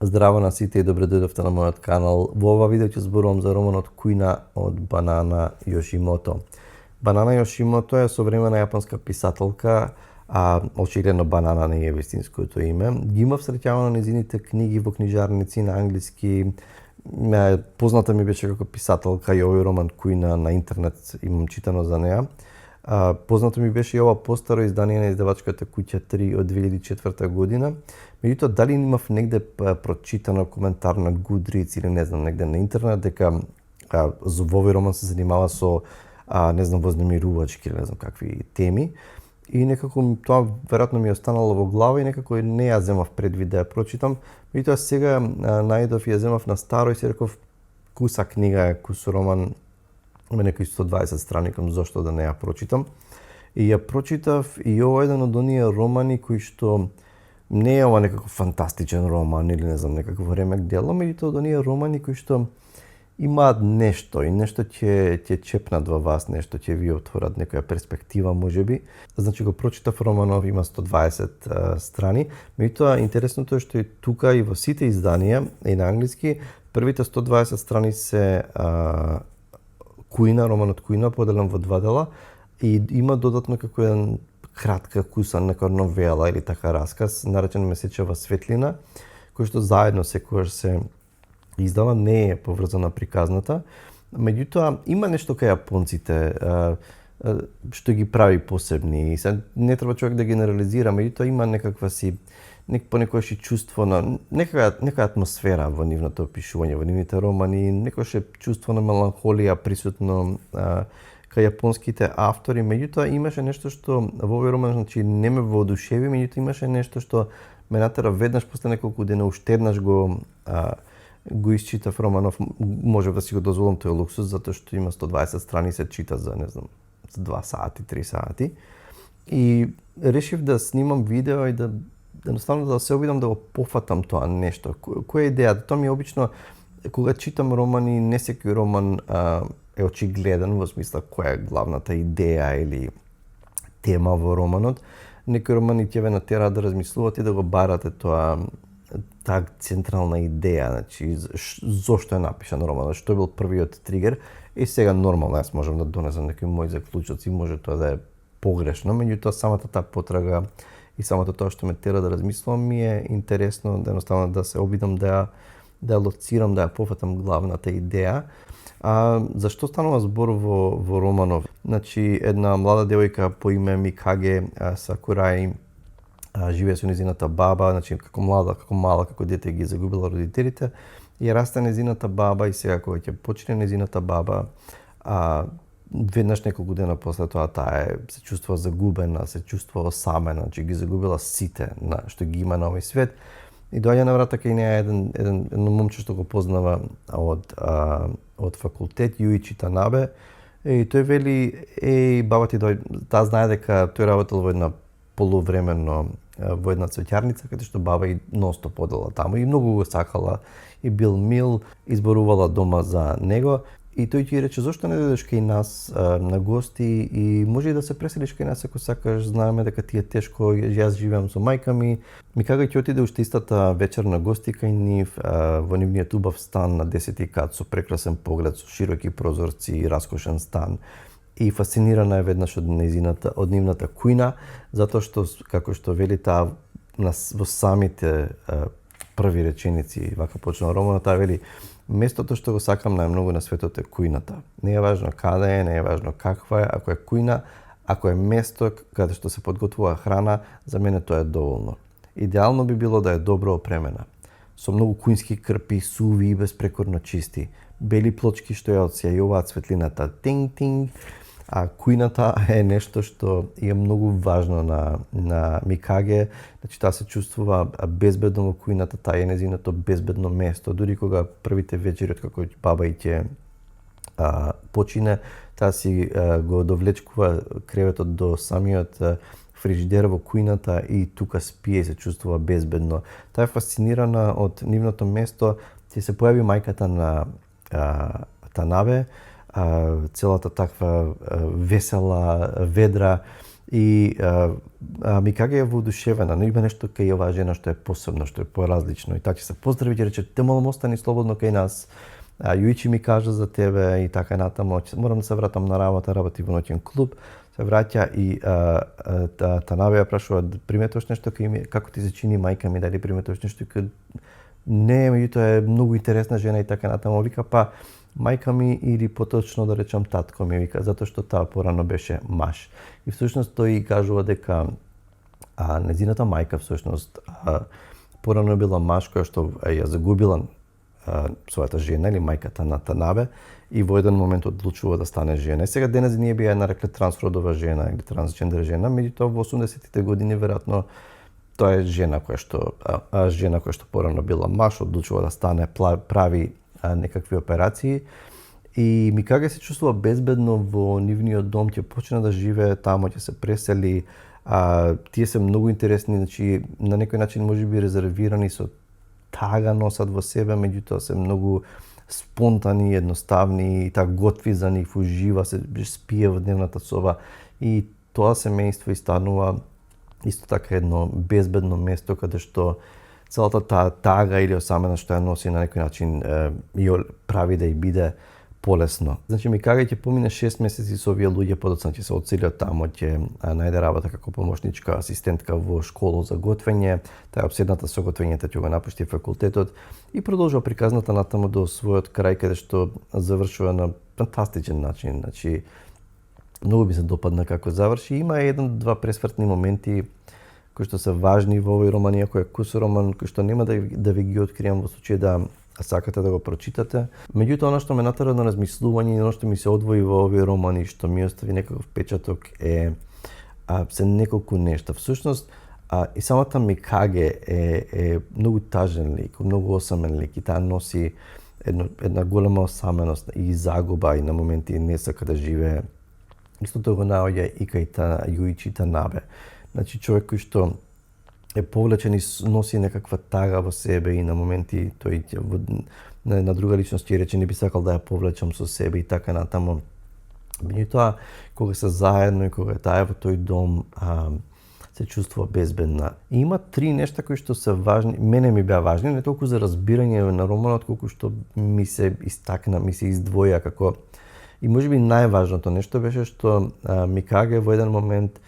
Здраво на сите и добре дојдовте на мојот канал. Во ова видео ќе зборувам за романот Куина од Банана Јошимото. Банана Јошимото е современа јапонска писателка, а очигледно Банана не е вистинското име. Ги имав среќавано нејзините книги во книжарници на англиски. Позната ми беше како писателка и овој роман Куина на интернет имам читано за неа. Познато ми беше и ова постаро издание на издавачката Куќа 3 од 2004 година. Меѓутоа, дали имав негде прочитано коментар на Goodreads или не знам, негде на интернет, дека во овој роман се занимава со, не знам, вознемирувачки или не знам какви теми. И некако тоа веројатно ми останало во глава и некако не ја земав предвид да ја прочитам. Меѓутоа, сега најдов и ја земав на старо и си реков, куса книга е, кус роман, има некои 120 страни, кам зошто да не ја прочитам. И ја прочитав и ова е еден од оние романи кои што не е ова некако фантастичен роман или не знам некакво ремек дело, меѓутоа од оние романи кои што имаат нешто и нешто ќе чепнат во вас, нешто ќе ви отворат некоја перспектива можеби. Значи го прочитав романов, има 120 страни, меѓутоа интересното е што и тука и во сите изданија и на англиски првите 120 страни се Куина, романот Куина, поделен во два дела и има додатно како еден кратка куса, нека новела или така расказ, наречен Месечева светлина, кој што заедно секогаш се издава, не е поврзана приказната. Меѓутоа, има нешто кај јапонците што ги прави посебни. Не треба човек да генерализира, меѓутоа има некаква си понекогаш и чувство на нека атмосфера во нивното опишување, во нивните романи, некогаш е чувство на меланхолија присутно кај јапонските автори, меѓутоа имаше нешто што во овој роман, значи не ме воодушеви, меѓутоа имаше нешто што ме натера веднаш после неколку дена уште еднаш го исчитав романов. Може да си го дозволам тој луксус затоа што има 120 страни, се чита за не знам 2 сати, 3 сати. И решив да снимам видео и да едноставно да се обидам да го пофатам тоа нешто. Која е идејата? Тоа ми е обично кога читам романи, не секој роман е очигледен во смисла која е главната идеја или тема во романот. Некои романи ќе ве натераат да размислувате и да го барате таа централна идеја, значи зошто е напишан романот, што е бил првиот тригер и сега нормално јас можам да донесам некои мои заклучоци, може тоа да е погрешно, меѓутоа самата таа потрага и самото тоа што ме тера да размислувам ми е интересно, да едноставно да се обидам да ја лоцирам, да ја пофатам главната идеја. Зашто станува збор во романов? Значи, една млада девојка по име Микаге Сакураи живее со незината баба, значи како мала, како дете ги загубила родителите, и расте незината баба и сега кога ќе почне незината баба, веднаш неколку дена после тоа таа се чувствува загубена, се чувствува осамена, значи ги загубила сите што ги има на овој свет. И доаѓа на врата кај неа едно момче што го познава од факултет, Јуичи Танабе, и тој вели, баба ти таа знае дека тој работел во една полувременно во една цветјарница, каде што баба и нонстоп одела таму и многу го сакала и бил мил, изборувала дома за него. И тој ти рече, зошто не дојдеш кај нас на гости и може и да се преселиш кај нас ако сакаш, знаеме дека ти е тешко, јас живеам со мајка ми. Микага ќе отиде уште истата вечер на гости кај нив, во нивниот убав стан на 10-ти кат со прекрасен поглед, со широки прозорци и раскошен стан. И фасцинирана е веднаш од нивната Куина, затоа што, како што вели таа во самите први реченици, вака почнува романот, таа вели, местото што го сакам најмногу на светот е Куината. Не е важно каде е, не е важно каква е, ако е Куина, ако е место каде што се подготвува храна, за мене тоа е доволно. Идеално би било да е добро опремена, со многу куински крпи, суви и безпрекорно чисти, бели плочки што ја одсјајуваат светлината тинг-тинг. А Куината е нешто што е многу важно на Микаге, значи таа се чувствува безбедно во Куината, таа е незиното безбедно место, дури кога првите вечери откако баба и ќе почине, таа си го довлечкува креветот до самиот фрижидер во Куината и тука спие и се чувствува безбедно. Таа е фасцинирана од нивното место, ќе се појави мајката на Танабе, целата таква весела, ведра И Микаге е воодушевена, но има нешто кај оваа жена што е посебно, што е поразлично. И таа ќе се поздрави и рече: "Те молам остани слободно кај нас. Јуичи ми кажа за тебе" и така натаму. Морам да се вратам на работа, работи во ноќен клуб. Се враќа и Танабе ја прашува: "Приметуваш нешто кај ми, како ти се чини мајка ми, дали приметуваш нешто?" Не, меѓутоа е многу интересна жена и така натаму. Вика: "Па мајка ми или поточно да речам татко ми", вика, затоа што таа порано беше маж. И всушност тој кажува дека незината мајка всушност порано била маж која што ја загубила својата жена или мајката на Танабе и во еден момент одлучува да стане жена. И сега денес ние би ја нарекле трансродова жена или трансгендер жена, меѓутоа во 80-тите години веројатно тоа е жена која што порано била маж, одлучува да стане, прави некакви операции и Микаге се чувствува безбедно во нивниот дом, ќе почне да живее таму, ќе се пресели. Тие се многу интересни, значи на некој начин можеби резервирани, со тага носат во себе, меѓутоа се многу спонтани, едноставни, и така готви за нив, ужива, се спие во дневната соба и тоа семејство станува исто така едно безбедно место каде што целата таа тага или осаменост што ја носи на некој начин ја прави да ја биде полесно. Значи Микаге ќе помине 6 месеци со овие луѓе, подоцна ќе се одсели од таму, ќе најде работа како помошничка асистентка во школа за готвење, таа обседната со готвењето ќе го напушти факултетот и продолжува приказната натаму до својот крај каде што завршува на фантастичен начин. Значи многу ми се допадна како заврши. Има 1-2 пресвртни моменти кои што се важни во овој роман, иако е кус роман, кои што нема да ви ги откриам во случај да сакате да го прочитате. Меѓутоа, она што ме натера на размислување и она што ми се одвои во овој роман и што ми остави некаков печаток се неколку нешта. Всушност, и самата Микаге е многу тажен лик, многу осамен лик и таа носи една голема осаменост и загуба и на моменти не сака да живее. Истото го наоѓа и кај Јуичи Танабе. Значи човек кој што е повлечен и носи некаква тага во себе и на моменти тој на друга личност ќе рече: "Не би сакал да ја повлечам со себе" и така натаму. Меѓутоа, кога се заедно и кога таа е во тој дом, се чувствува безбедна. И има 3 нешта кои што се важни, мене ми беа важни, не толку за разбирање на романот, колку што ми се истакна, ми се издвоја како. И можеби најважното нешто беше што Микаге во еден момент,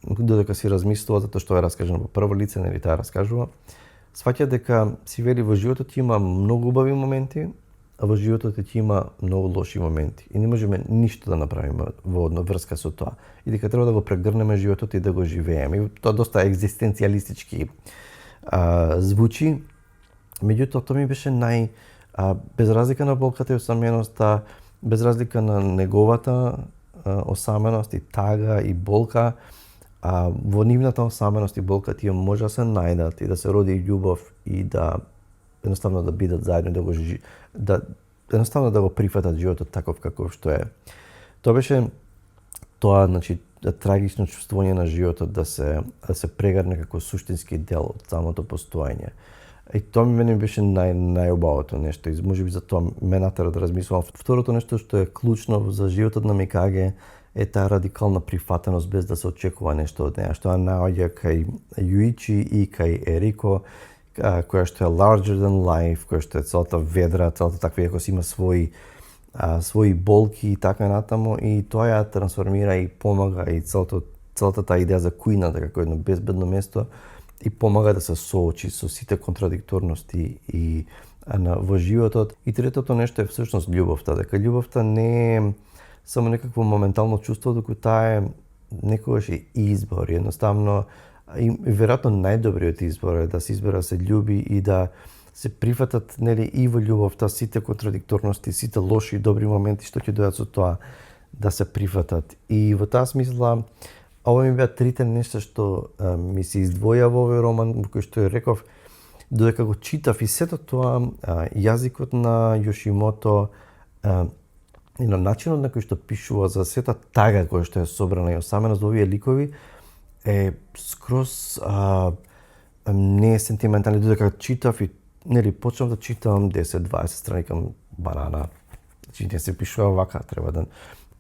додека си размислува, затоа што е раскажано во прво лице, нели таа раскажува, сваќа дека си вели во животот има многу убави моменти, а во животот ќе има многу лоши моменти. И не можеме ништо да направиме во врска со тоа. И дека треба да го прегрнеме животот и да го живееме. И тоа доста екзистенцијалистички звучи. Меѓутоа, тоа ми беше без разлика на болката и осаменоста, без разлика на неговата осаменост и тага и болка, во нивната осаменост и болка тие може да се најдат и да се роди љубов и да едноставно да бидат заедно, едноставно да го прифатат животот таков каков што е. Тоа беше значи трагично чувствување на животот да се прегрне како суштински дел од самото постоење. И тоа мене беше најубавото нешто и можеби за тоа ме натера да размислувам. Второто нешто што е клучно за животот на Микаге е таа радикална прифатеност без да се очекува нешто од неа, што ја наоѓа кај Јуичи и кај Ерико, која што е larger than life, која што е целата ведра, целата таква, иако си има своји болки и така натаму, и тоа ја трансформира и помага и целата таа идеја за кујната како едно безбедно место и помага да се соочи со сите контрадикторности и во животот. И третото нешто е всушност љубовта, дека љубовта не е само некакво моментално чувство, туку таа е некогаш и избор. Едноставно, и веројатно најдобриот избор е да се избере да се љуби и да се прифатат, нели, и во љубовта сите контрадикторности, сите лоши и добри моменти што ќе дојдат со тоа, да се прифатат. И во таа смисла, ова ми беа 3 нешта што ми се издвоја во овој роман, во кој што ја реков, додека го читав и сето тоа, јазикот на Јошимото и на начинот на кој што пишува за сета тага која што е собрана и осаменост во овие ликови, е скроз не е сентиментални. Додека читав и нели почнав да читам 10-20 страни, кам банана. Значи не се пишува вака, треба да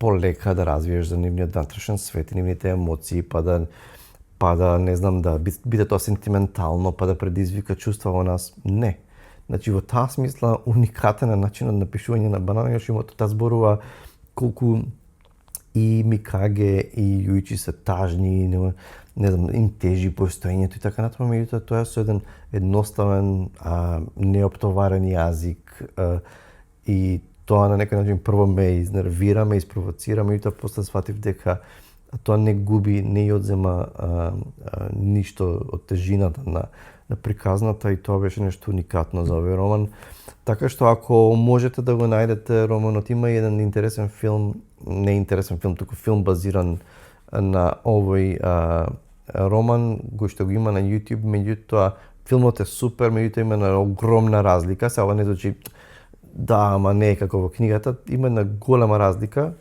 полека да развиеш за нивниот внатрешен свет и нивните емоции, па да не знам, да биде тоа сентиментално, па да предизвика чувства во нас. Не. Значи, во таа смисла, уникатен е начинот на напишување на Банана Јошимото. Таа зборува колку и Микаге и Јуичи се тажни, не знам, им тежи постоењето и така натаму, меѓутоа тоа е со еден едноставен, неоптоварен јазик и тоа на некој начин прво ме изнервира, ме испровоцира, меѓутоа после сватив дека тоа не губи, не ја одзема ништо од тежината на приказната и тоа беше нешто уникатно за овој роман. Така што ако можете да го најдете романот, има еден интересен филм, не интересен филм, туку филм базиран на овој роман, кој што го има на YouTube, меѓутоа филмот е супер, меѓутоа има една огромна разлика, сега не звучи да, ама не е како во книгата, има една голема разлика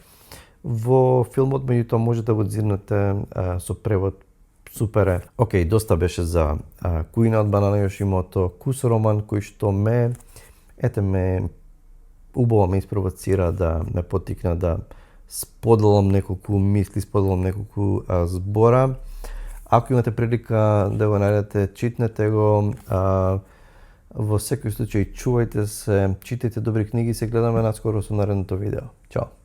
во филмот, меѓутоа може да го дзирнете со превод, супер е. Океј, доста беше за Куина од Банана Јошимото, кус роман кој што ме убаво ме испровоцира, да ме поттикна да споделам неколку мисли, споделам неколку збора. Ако имате прилика да го најдете, читнете го. Во секој случај, чувајте се, читајте добри книги, се гледаме наскоро со наредното видео. Чао!